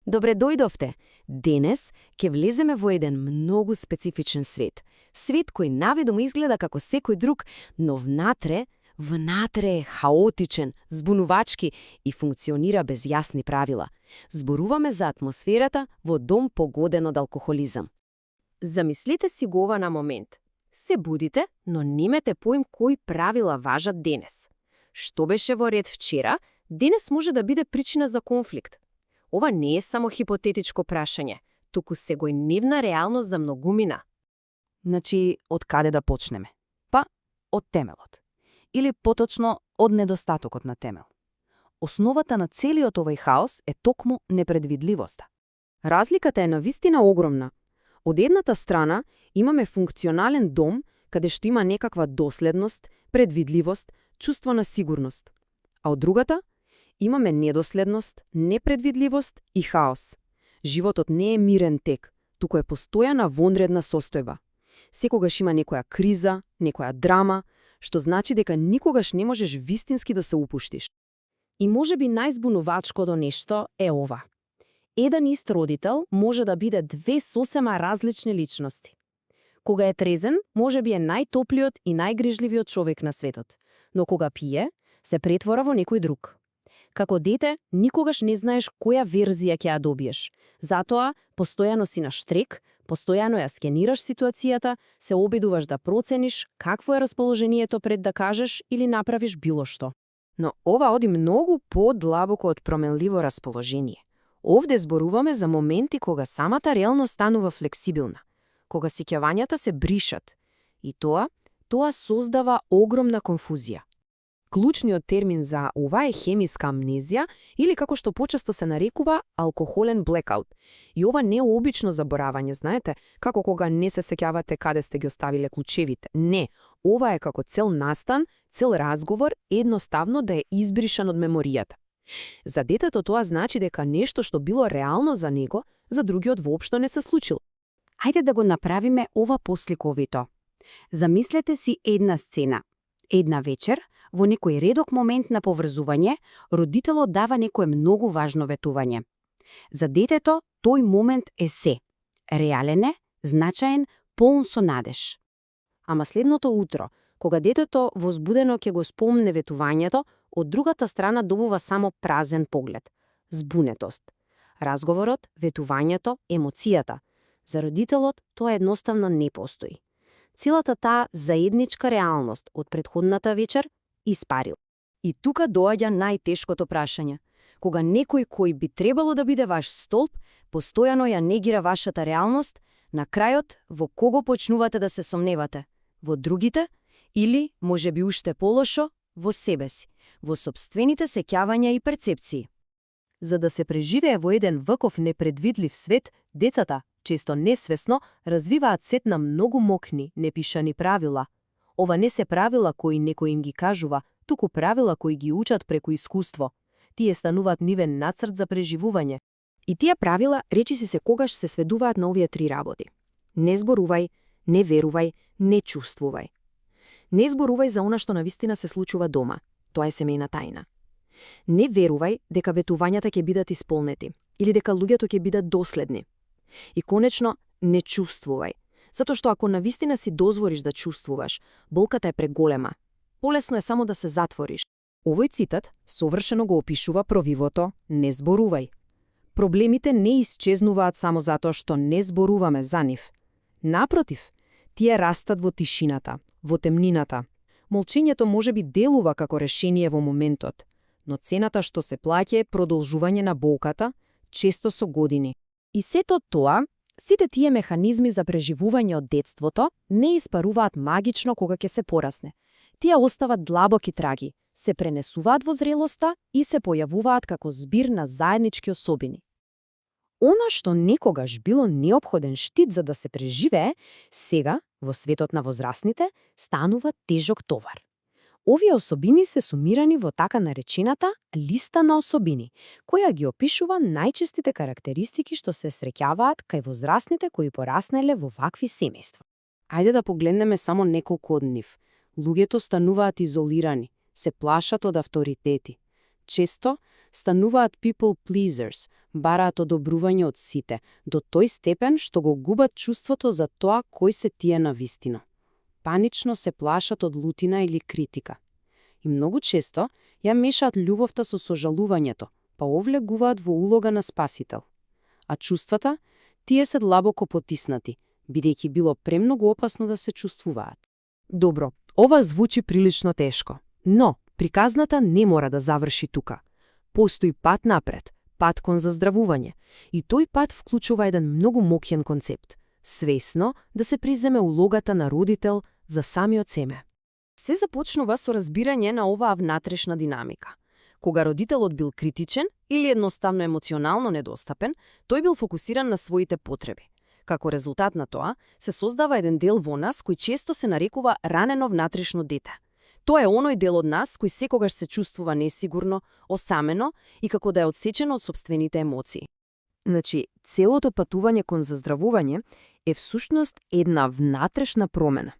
Добре дојдовте. Денес ќе влеземе во еден многу специфичен свет. Свет кој наведомо изгледа како секој друг, но внатре е хаотичен, збунувачки и функционира без јасни правила. Зборуваме за атмосферата во дом погоден од алкохолизам. Замислете си го ова на момент. Се будите, но немате поим кои правила важат денес. Што беше во ред вчера, денес може да биде причина за конфликт. Ова не е само хипотетичко прашање, туку сегојдневна реалност за многумина. Значи, од каде да почнеме? Па, од темелот. Или поточно, од недостатокот на темел. Основата на целиот овој хаос е токму непредвидливоста. Разликата е навистина огромна. Од едната страна имаме функционален дом, каде што има некаква доследност, предвидливост, чувство на сигурност. А од другата имаме недоследност, непредвидливост и хаос. Животот не е мирен тек, туку е постојана вонредна состојба. Секогаш има некоја криза, некоја драма, што значи дека никогаш не можеш вистински да се упуштиш. И можеби најзбунувачкото нешто е ова. Еден ист родител може да биде две сосема различни личности. Кога е трезен, можеби е најтоплиот и најгрижливиот човек на светот, но кога пие, се претвора во некој друг. Како дете, никогаш не знаеш која верзија ќе ја добиеш. Затоа, постојано си на штрек, постојано ја скенираш ситуацијата, се обидуваш да процениш какво е расположението пред да кажеш или направиш било што. Но ова оди многу подлабоко од променливо расположение. Овде зборуваме за моменти кога самата реалност станува флексибилна, кога сеќавањата се бришат. И тоа создава огромна конфузија. Клучниот термин за ова е хемиска амнезија или како што почесто се нарекува алкохолен блекаут. И ова не е обично заборавање, знаете, како кога не се сеќавате каде сте ги оставиле клучевите. Не, ова е како цел настан, цел разговор, едноставно да е избришан од меморијата. За детето тоа значи дека нешто што било реално за него, за другиот воопшто не се случило. Ајде да го направиме ова посликовито. Замислете си една сцена. Една вечер, во некој редок момент на поврзување, родителот дава некое многу важно ветување. За детето, тој момент е се. Реален е, значаен, полн со надеж. Ама следното утро, кога детето возбудено ќе го спомне ветувањето, од другата страна добува само празен поглед. Збунетост. Разговорот, ветувањето, емоцијата. За родителот тоа едноставно не постои. Целата таа заедничка реалност од претходната вечер испарил. И тука доаѓа најтешкото прашање. Кога некој кој би требало да биде ваш столб, постојано ја негира вашата реалност, на крајот во кого почнувате да се сомневате? Во другите? Или, можеби уште полошо, во себе си, во сопствените сеќавања и перцепции? За да се преживее во еден ваков непредвидлив свет, децата, често несвесно, развиваат сет на многу мокни, непишани правила. Ова не се правила кои некој им ги кажува, туку правила кои ги учат преку искуство. Тие стануваат нивен нацрт за преживување. И тие правила речиси секогаш се сведуваат на овие три работи. Не зборувај, не верувај, не чувствувај. Не зборувај за она што навистина се случува дома. Тоа е семејна тајна. Не верувај дека ветувањата ќе бидат исполнети или дека луѓето ќе бидат доследни. И конечно, не чувствувај. Затоа што ако навистина си дозволиш да чувствуваш, болката е преголема. Полесно е само да се затвориш. Овој цитат совршено го опишува правилото не зборувај. Проблемите не исчезнуваат само затоа што не зборуваме за нив. Напротив, тие растат во тишината, во темнината. Молчењето можеби делува како решение во моментот, но цената што се плаќа е продолжување на болката, често со години. И сето тоа, сите тие механизми за преживување од детството не испаруваат магично кога ќе се порасне. Тие остават длабоки траги, се пренесуваат во зрелоста и се појавуваат како збир на заеднички особини. Она што некогаш било неопходен штит за да се преживее, сега, во светот на возрастните, станува тежок товар. Овие особини се сумирани во така наречената листа на особини, која ги опишува најчестите карактеристики што се среќаваат кај возрастните кои пораснеле во вакви семејства. Ајде да погледнеме само неколку од нив. Луѓето стануваат изолирани, се плашат од авторитети. Често стануваат people pleasers, бараат одобрување од сите, до тој степен што го губат чувството за тоа кој се тие навистина. Панично се плашат од лутина или критика. И многу често ја мешаат љубовта со сожалувањето, па овлегуваат во улога на спасител. А чувствата, тие се длабоко потиснати, бидејќи било премногу опасно да се чувствуваат. Добро, ова звучи прилично тешко, но приказната не мора да заврши тука. Постои пат напред, пат кон заздравување, и тој пат вклучува еден многу моќен концепт – свесно да се приземе улогата на родител за самиот семе. Се започнува со разбирање на оваа внатрешна динамика. Кога родителот бил критичен или едноставно емоционално недостапен, тој бил фокусиран на своите потреби. Како резултат на тоа, се создава еден дел во нас кој често се нарекува ранено внатрешно дете. Тоа е оној дел од нас кој секогаш се чувствува несигурно, осамено и како да е одсечено од сопствените емоции. Значи, целото патување кон заздравување е всушност една внатрешна промена.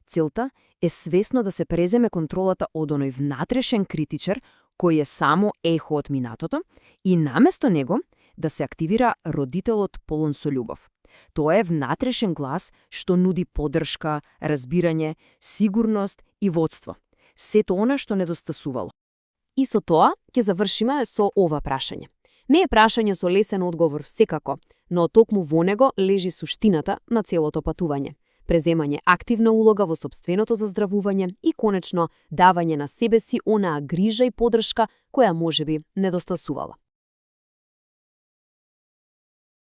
Целта е свесно да се преземе контролата од оној внатрешен критичар кој е само ехо од минатото и наместо него да се активира родителот полон со љубов. Тоа е внатрешен глас што нуди поддршка, разбирање, сигурност и водство. Сето она што недостасувало. И со тоа ќе завршиме со ова прашање. Не е прашање со лесен одговор секако, но токму во него лежи суштината на целото патување. Преземање активна улога во сопственото заздравување и конечно давање на себе си онаа грижа и поддршка која можеби недостасувала.